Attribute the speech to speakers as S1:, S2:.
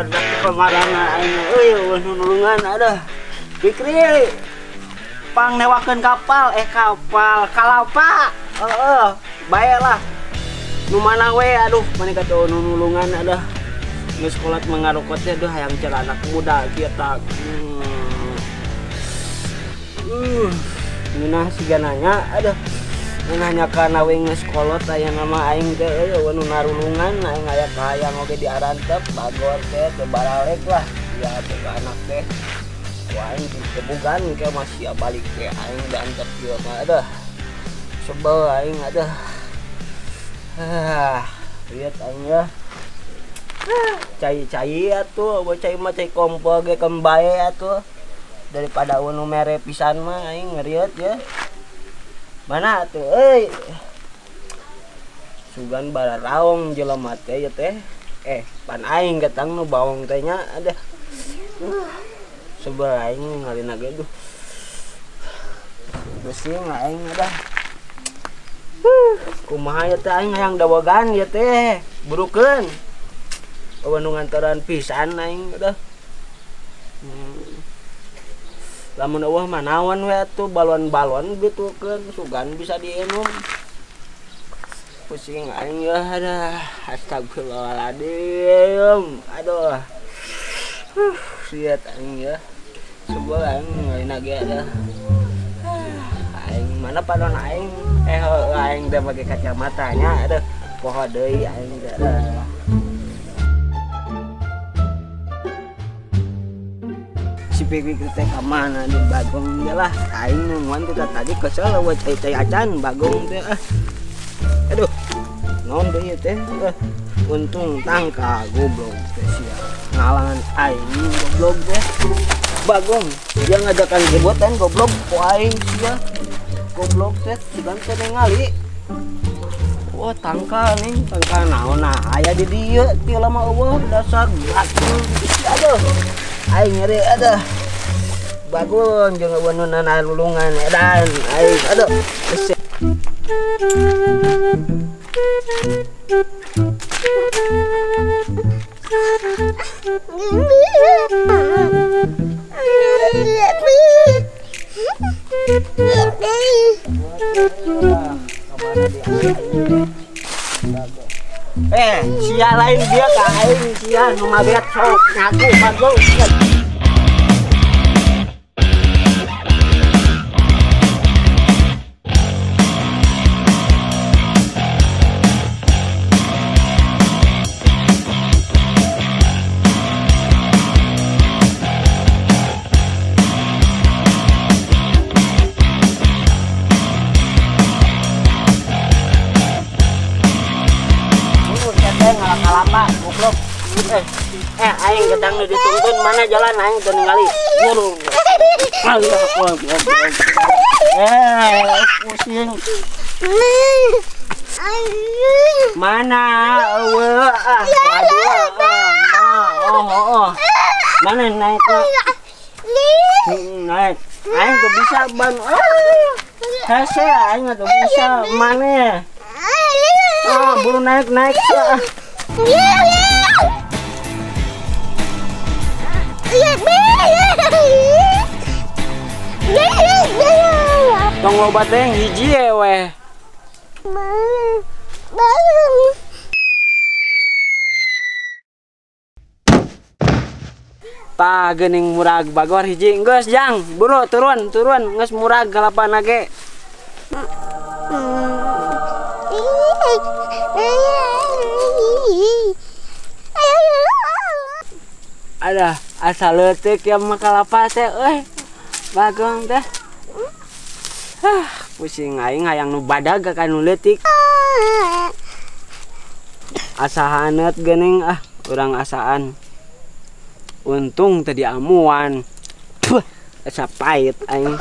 S1: Barudak kamarana aing euy eueuh nulungan aduh. Pikri pangnewakeun kapal kapal kalapa. Heeh, bae lah. Nu mana we aduh maneh kata nu nulungan aduh. Geus kolot mangarokot teh aduh hayang cer anak muda kieu tah. Ngeunah siga nanya aduh. Nanya kana we geus kolot aya nama aing teh euy eueuh nu narulungan aing aya kahayang oge diarantep bagor teh teu baralek lah ya boga anak teh ku aing dikebugan ke masih balik teh aing diantep ieu mah aduh sebel aing aduh lihat aing ya cai-cai atuh cai mah cai kompol ge keun bae atuh daripada nu mere pisan mah aing ngeriet ya. Mana tuh euy sugan bararaong jelema teh ieu teh pan aing ketang nu bawang teh nya aduh sebel aing ngalina ge duh pusing aing aduh kumaha ieu teh aing hayang dawegan ieu teh burukeun eueuh nu ngantoran pisan aing aduh. Lamun eueuh mah naon we atuh balon-balon gitu keun sugan bisa diinum. Pusing aing ya aduh astagfirullahaladzim. Aduh. Lihat aing ya. Sebel aing ngalina ge aduh. Aing mana panon aing aing teh make kacamatanya aduh poho deui aing teh. Si Pikri teh ka mana di Bagong dia lah aing nungguan kita tadi kesel eueuh cai-cai acan Bagong teh ah. Aduh naon deui teh untung tangka goblok teh sia ngalangan aing goblok teh Bagong dia ngajakan ributan goblok ku aing sia goblok teh sugan teh ningali wah tangka nih tangka naon nah aya di dieu ti lama eueuh dasar batu aduh aing nyeri aduh Bagong jeung eueuh nu nalulungan edan aing aduh. Sia lain dia ka aing sia nu mabet sok ngaku Bagong. Kalapa goblok. Aing ketang nu dituntun mana jalan aing teu ningali. Buru. Pusing. Mana eueuh ah waduh. Oh. Mana naik? Naik. Aing teu bisa ban. Hese aing teu bisa mana. Ah, buru naik-naik ya. Tong loba teh hiji we. Tah geuning murag bagor hiji geus jang, buru turun turun geus murag kalapana ge. Aduh, asal leutik ya mah kalapa teh euy. Bagong teh. Pusing aing hayang nu badag ka nu leutik. Asa haneut geuning ah, urang asaan. Untung tadi amuan. Puh, asa pahit aing.